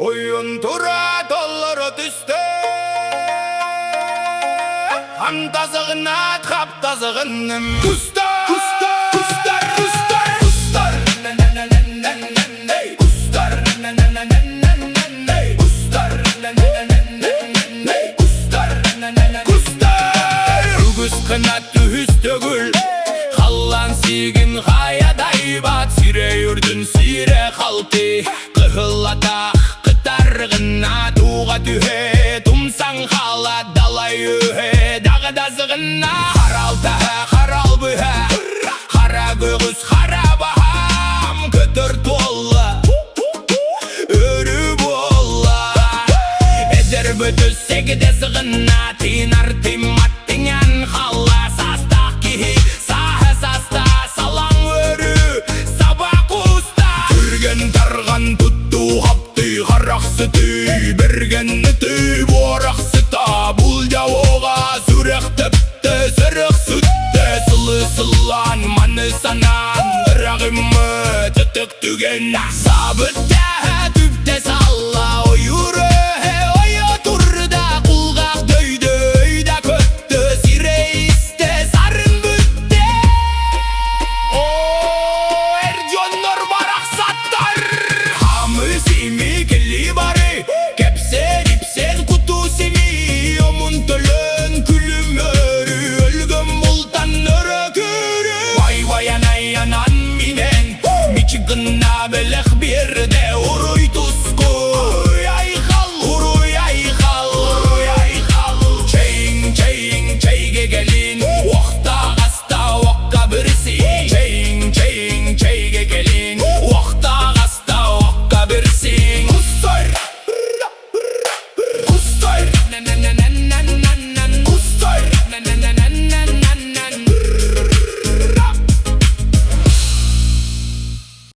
Ойон тура толоро түстэ. Хантазыгынат хаптазыгыным. Кустар! Кустар! Кустар! Кустар! Кустар! Кустар! Кустар! Кустар! Кустар! Үгүс кынат үһүс төгүл Халлаан сиигин хайа дайбат Сирэй үрдүн сиирэ халты Кыһыл атах кытаргына Тууга түһэ тумсан хаала Далай үһэ дагдазыгына Харалтаһа харал быһа Хара көҕүс хара баһаам Көтөр туолла Өрүү буолла Эдэр бөтөс сэгидэ сыгынна Тыынар тыыммат тиҥэн халла Саастаах киһи сааһа саста Салаҥ өрүү саба кууста Түргэн тарҕан туттуу хаптыы Харах сытыы бэргэн ытыы Буорах сыта булдьауга Сүрэх тэптэ сэрэх сүттэ Сылы сыллаан маны санаан Ыраҕыммы тытык түгэн Сабыт тээһэ түптэ салла Ойуур өһө ойо турда Кулгаах дөйдө өйдө көттө Сирэй истэ сарын бүттэ Оо, эр дьоннор барахсаттар! Хамыс ими кили бары Кэпсээн ипсээн куту сими Омун төлөн күлүмөрү Өлгөм бултан өрө күрү Вай-вай анай анан минен Мичик гына бэлэх биэрдэ Уруй.